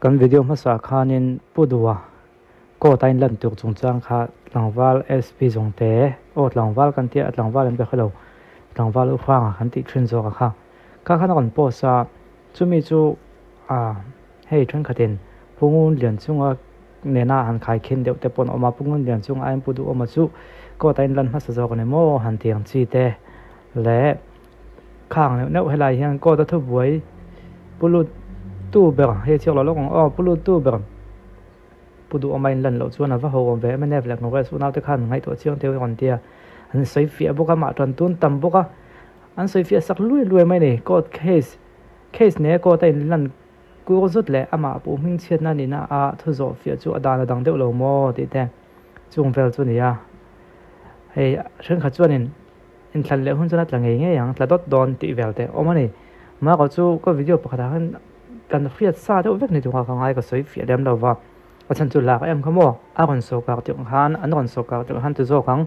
Kan video hmasa khanin Pu Duha court a inlan tur chungchang kha tlangval SP zawngte aw tlangval kan tia tlangval an be kha lo tlangval u hranga kan tih thin zawk a kha kha khan a rawn post a chumi chu ah hei thenkhatin Pu Ngunlian chunga nena han khai khin deuh te pawh an awm a Pu Ngunlian chunga a inpu duh awm a chu court a inlan hmasa zawk a ni maw han ti ang chi te leh Khang neuh neuh helai hian court a thubuai pu lut tu ber hei chhiak lo lawk ang aw pu lut tu ber pu duhawm a inlan loh chuan a va ho awm ve mnf leh Congress unau te khan ngaihtuah chiang teuh rawn tia an sawi fiah bawk a mah tan tun tam bawk a an sawi fiah sak luai luai mai a ni court case case nen court a inlan kur zut leh amah puh hming chhiatna nihna a thu zawh fiah chu a dan a dang deuh lo maw tih te chung vel chu a ni a hei thenkhat chuanin. Inthlan leh hun chuan a tla ngei ngei ang, tla dawt dawn tih vel te awm a ni. Mahka chu ka video pakhatah khan kan hriat sa deuh vek ni tunga ka ngai ka sawi fiah lem lo va, a chhan chu lak em kha maw? A rawn sawrkar tirh khan an rawn sawrkar tirh khan ti zawk ang,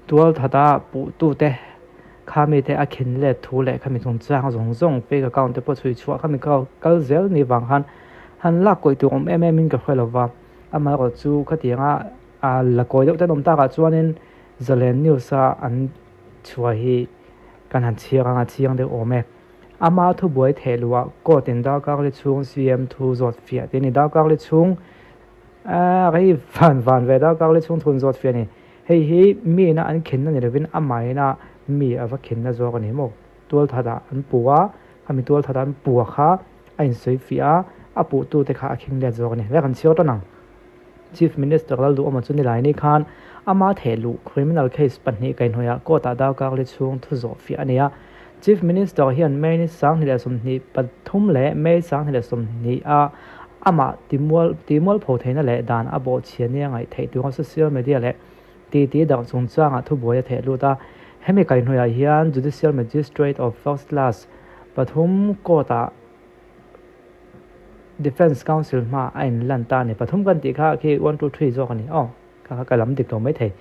tual thata puhtute kha mite a khin let thu leh khami chungchang zawng zawng fake account te pawh chhui chhuah khami kal zel ni vang khan han lak kawih tur awm em em in ka hre lo va, amaherawh chu khatianga a la kawi deuh ten awm takah chuanin Zalen News a an chhuah hi kan han chhiar ang a chiang deuh awm e. Ama thubuai theh luah court in darkar li chhung CM thu zawt fiah tih a ni. Darkar li chhung aaa rei van van ve darkar li chhung thun zawt fiah a ni. Hei hi mi ina an khinna ni lovin amah ina mi a va khinna zawk a ni maw. Tualthat ah an puh a, khami tualthat an puh a kha a insawi fiah a, a puhtute kha a khing let zawk a ni. Hlek an chhiar tan ang. Chief Minister Lalduhawma chu Nilaini khan ama thehluh criminal case pahnih kaihhnawihah court-ah darkar li chhung thu zawh fiah a ni a. Chief Minister hian May ni 2023 leh May 2020 a amah timual timualpho theihna leh dan a bawhchhia nia ngaih theih tura social media leh titi darh chungchangah thubuai a theh lut a. Hemi kaihhnawihah hian Judicial Magistrate of First Class pathum court-ah Defence Council hma a inlan ta a ni. Pathum kan tih kha khi one two three zawk a ni. Aw, kha kha ka lam dik lo mai thei.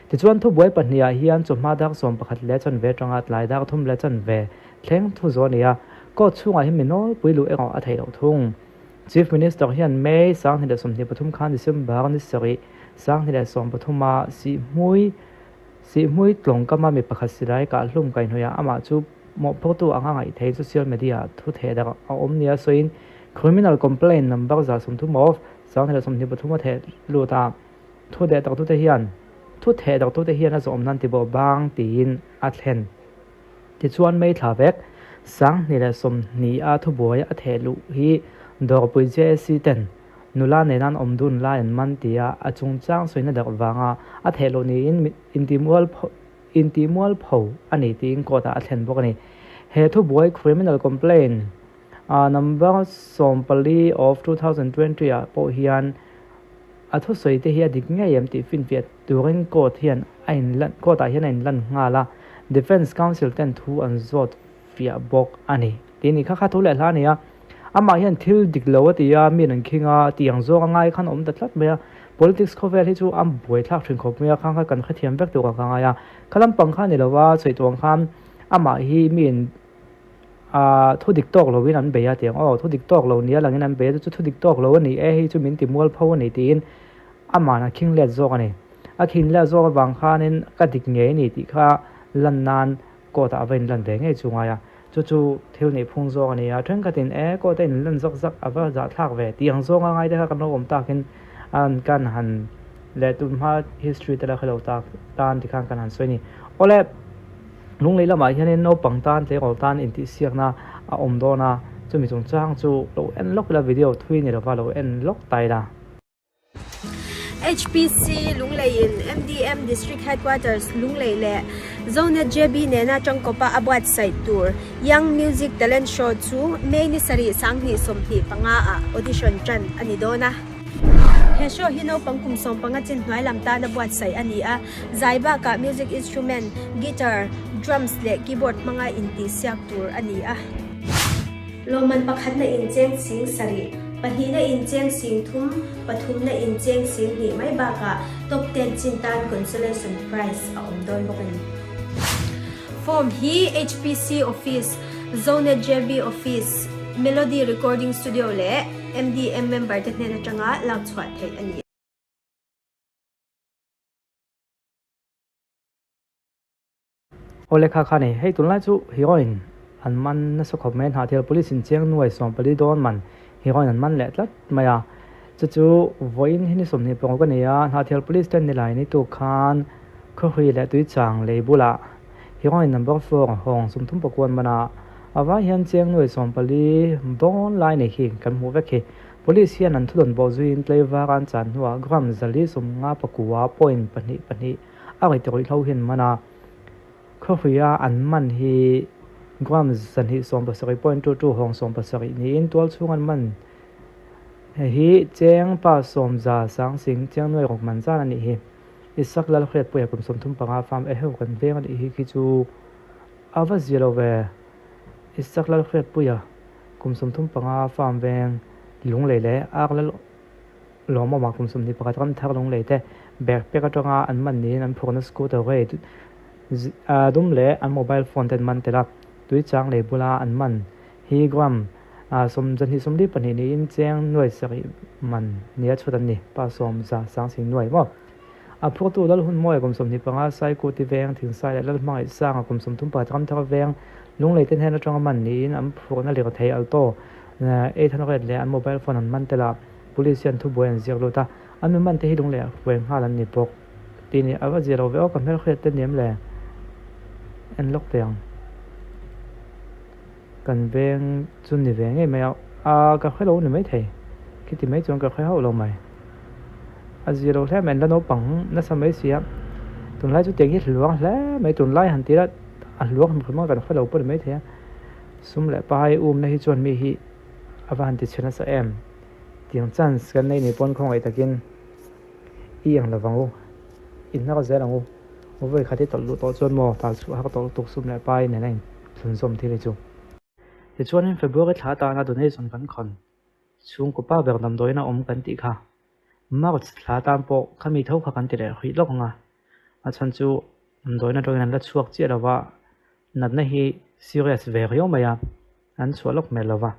Tichuan thubuai pahnih ah hian chawhma dak sawm pakhat leh chanve atanga tlai dak thum leh chanve thleng thu zawh a ni a. Court chhungah hian mi nawlpui luh erawh a theih loh thung. Chief Minister hian May 2023 khan December ni sarih 2013 a Sihhmui Sihhmui tlawngkama mi pakhat silai kahhlum kaihhnawih ah amah chu Mawhphurtu anga ngaih theih social media thu theh darh a awm nia sawiin criminal complaint number 30 of 2023 a theh lut a, thu deh darhtute hian thu theh darhtute hian a zawm nan tibawh bang tiin a thlen. Tichuan May thla vek 2020 a thubuai a theh luh hi Dawrpui JSC ten nula nena an awm dun lai an man tia a chungchang sawina darh vanga a theh luh niin intimual Intihmualpho a ni tiin court ah a thlen bawk a ni. He thubuai criminal complaint number 14 of 2020 ah pawh hian a thusawi te hi a dik ngei em tih finfiah turin court hian a inlan court ah hian a inlan nghal a, defence counsel ten thu an zawt fiah bawk a ni tih a ni. Kha kha thu leh hla a ni a, amah hian thil dik lo a ti a, mi an khing a, tih ang zawng a ngai khan a awm ta tlat mai a, politics khawvel hi chu a buaithlak thin khawp mai a, khang kha kan hrethiam vek tur ah ka ngai a, kha lampang kha a ni lo va, sawi tuang khan amah hi miin ah thu dik tawk lo in an bei a tih ang aw, thu dik tawk lo nia langin an bei a chu chu thu dik tawk lo a ni e hei chu min ti mualpho a ni tiin amahn a khing let zawk a ni, a khing let zawk avang khanin ka dik ngei a ni tih kha lan nan Court ah a va inlan ve ngei chu ngai a, chu chu thil neih phung zawng a ni a, thenkhatin e court a inlan zawk zak a va zahthlak ve tih ang zawnga ngai te kha kan lo awm takin an kan han leh tun hma history te la kha lo tak tan tikhan kan han sawi a ni. Awle, lunglei lamah hianin naupang tan tleirawl tan intihsiakna a awm dawn a, chumi chungchang chu lo en lawk ila video thui ni lova lo en lawk ta ila. HPC Lungleiin MDM District Headquarters Lunglei leh Zonet JB nena tangkawpa a buatsaih tur Young Music Talent Show chu May ni sarih 2025 ah audition tan a ni dawn a. He show hi naupang kum 15 chin hnuai lam tana buatsaih a ni a, zai bakah music instrument, guitar, drums leh keyboard hmanga intihsiak tur a ni a. Lawmman pakhatna incheng sing sarih, pahnihna incheng sing thum, pathumna incheng sing hnih mai bakah top ten chin tan consolation prize a awm dawn bawk a ni. Form hi HPC Office, Zonet JB Office, Melody Recording Studio leh MDM member te hnen atanga lak chhuah theih a ni. Aw lekha kha ni, hei tunlai chu heroin an man nasa khawp mai a, Hnahthial Police in chiang nuai 14 dawn man heroin an man leh tlat mai a, chu chu vawiin hi ni 26 a ni a, Hnahthial Police ten nilai ni tuk khan khawhri leh tuichang lei bulah heroin number 4 hawng 39 an man a, a vai hian chiang nuai 14 dawn lai nei hi kan hmuh vek hi. Police hian an thudawn bawh zuiin tlaivar an chan hnuah gram 459 point pahnih pahnih A ngaihtuah ruihhlo hian man a, khawhruia an man hi gram 270 point two two hawng 70 niin tual chhung an man hi cheng pa sawm za sang sing chiang nuai rawk man zan a nih hi. Isak Lalhriatpuia kum 35 farm eheu kan veng a nih hi khi chu a va zia lo ve. Isak Lalhriatpuia kum 35 farm veng Lunglei leh Ar Lal Lawmawma kum 21 ram thar lunglei te bag pek atanga an man niin an phurna scooter rate dum leh an mobile phone te an man tel a, tui chang lei bula an man hi gram 242 niin cheng nuai sarih man nia chhut an ni, pa sawm za sang sing nuai maw. A phurtu lal hun mawi kum 25 Saikuti veng Thingsai leh Lal Hmangaih Sanga kum 31 ram thar veng lunglei te hnen atanga man niin an phurna lirthei Alto 800 leh an mobile phone an man tel a. Police hian thubuai an ziak lut a, an mi man te hi lung leh huai nghal an ni bawk tih ni a va zia lo ve aw ka hmelhriat te niam le en lawk teh ang kan veng chu ni ve ngei mai a a ka hre lo ni maithei khiti mai chuan ka hre hauh lo mai a zia lo hle mai an la naupang nasa mai si a tunlai chu tiang hi hluang hle mai tunlai han tih a a hluang hrim hrim a kan hre lo pawh ni maithei a sum leh pai umna hi chuan mi hi a va han ti chhe nasa em. Tiang chance kan nei nei pawn khawngaih takin i ang lovang u, i hnar zel ang u. Vawi khat i tawlh luh tawh chuan maw tal chhuah har tawlh tuk sum leh pai nen a inthlunzawm thil hi chu. Tichuanin February thla atana donation kan khawn chhungkaw pa ber damdawiin a awm kan tih kha March thla atan pawh khami tho kha kan ti leh hrih lawk ang a, a chhan chu damdawiin atangin an la chhuak chiah lova natna hi serious ve riau mai a, an chhuah lawk hmel lova.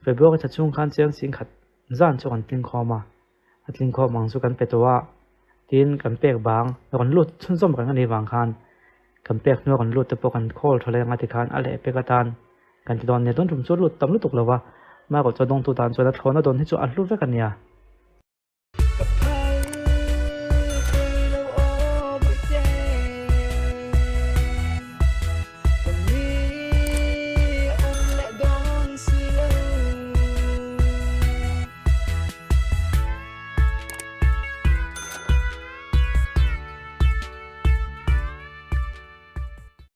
February thla chhung khan chiang sing khat zan chu kan tling khawm a, a tling khawm ang chu kan pe tawh a, tin kan pek bang rawn lut chhunzawm reng a nih vang khan kan pek hnuah rawn lut te pawh kan khawl tha leng a tikhan a leh pek atan kan ti dawn nia tun tum chu lut tam lutuk lo va, Margaret chuan dawngtu tan chuan a thlawhna dawn hi chu a hlu vek a nia.